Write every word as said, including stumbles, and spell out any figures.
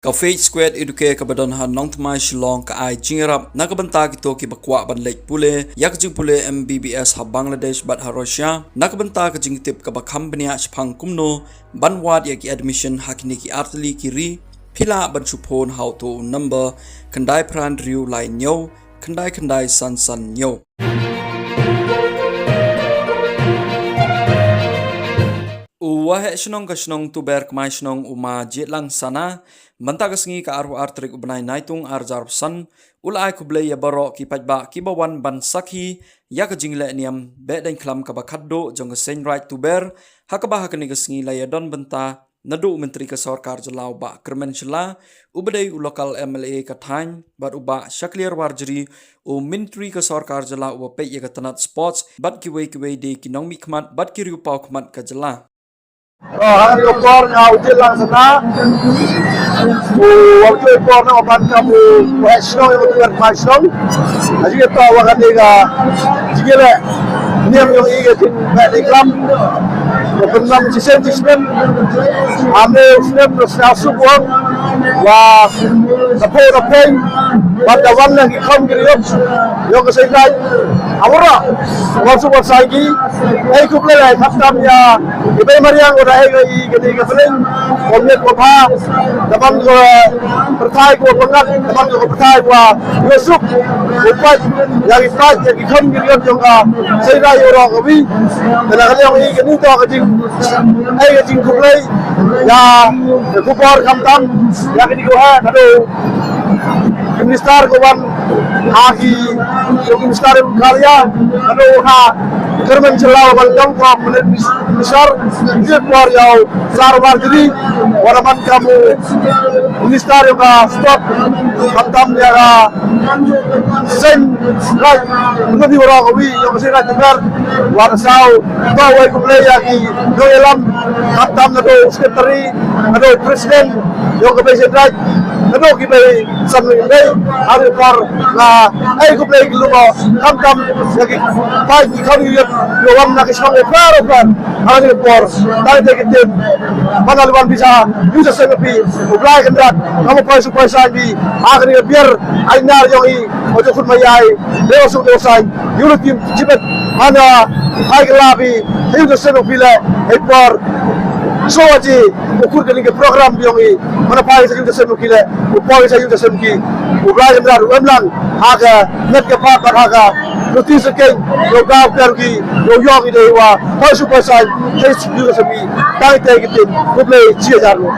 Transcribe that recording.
Ka Faith Square Educare kaba don ha Nongthymmai Shillong ka ai jingïarap na ka bynta kito kiba kwah ban leit pule ïa ka jingpule M B B S ha Bangladesh bad ha Russia, na ka bynta ka jingtip kaba kham bniah shaphang kumno ban wad ïa ki admission ha kine ki artylli ki ri. Phi lah ban shu phone ha uto u number khyndai phra hynriew lai hynñiew khyndai khyndai san san hynñiew. U Waheh Shnong ka shnong Tuber Kmai Shnong u Ma Jiedlang Sana, mynta ka sngi ka arphew ar tarik u bnai Naitung ar hajar arphew san, u la ai khublei ïa baroh ki paidbah kiba wan ban sakhi ïa ka jingleh niam Behdeiñkhlam kaba khatduh jong ka Seiñ Raij Tuber, ha kaba ha kane ka sngi la ïadon bynta naduh u Myntri ka Sorkar Jylla u Bah Kyrmen Shylla, uba dei u Local M L A ka thaiñ, bad u Bah Shakliar Warjri, u Myntri ka Sorkar Jylla uba peit ïa ka tnat sports, bad kiwei kiwei de ki nongmihkhmat bad ki riewpawkhmat ka jylla. Oh, ha kane ka por nga U Jiedlang Sana, u wan ïoh por na ban kam u Waheh Shnong ïa u Tuber Kmai Shnong. Ha jingïatoh wa kane ka jingïaleh niam ïong i ka jing Behdeiñkhlam. Ka pynlong shisien shisien. Ame u snem u snem suk wang. Wa ka phe ka phe. Bad da wan na ki kham ki riop ïong ka Seiñ Raij. Awara wan suk wan sain ki. Ai khublei ai khamtam ïa i Bei Mariang wa da ai ka i ka dei ka pynlong. Wa miet wa pha. Da ban ka pyrthai ka wa pyngat. Da ban ka pyrthai ka wa ïoh suk. Wa pait ïa ki pait ïa ki kham ki riop ïong ka Seiñ Raij ïa u rok ka wi. Te na ka liang i kani to ka jing, ai ka jingkhublei ïa ka khubor khamtam ïa kani ko ha naduh ki minister ko wan ha ki, ki minister Meghalaya naduh ha Kyrmen Shylla ban dang ko minister. Ki por ïa u Sar Warjri wa da ban kam u minister ïa ka sport khamtam ïa ka Seiñ Raij, u ngi wan ka wi ïa ka Seiñ Raij Tuber, wa da saw, to wai khublei ïa ki nongïalam, khamtam naduh secretary, naduh president, ïa ka Bei Seiñ Raij, naduh ki Bei San Bei, ha ka por nga ai khublei ki lum, khamtam ïa ki paid ki kham ïa ïa wan na ki shnong ïa par ïa par. Ha kane ka por, tang te ki tin, ban la wan pisa, ïa u Joseph Nupi, U Blai Kynrad, ngam u poi su poi sain bi, ha kane ka biar, ai nar ïong i, o jo khun ma ïai, de o su de o sain, ïa u tim jibet, mana, ai ka la bi, ïa u Joseph Nupi le, ai por, so aji, u kur kane ka program ïong i, mana pai sa ïa u Joseph Nupi le, u poi sa ïa u Joseph Nupi, U Blai Kynrad, u em lang, ha ka, net ka pa, pa ha ka, Notice keng, lo gau ker ki, lo yong i dei wa, poi su poi sain, poi su poi sain, dang i te ki tin, khublei chi hajar lo.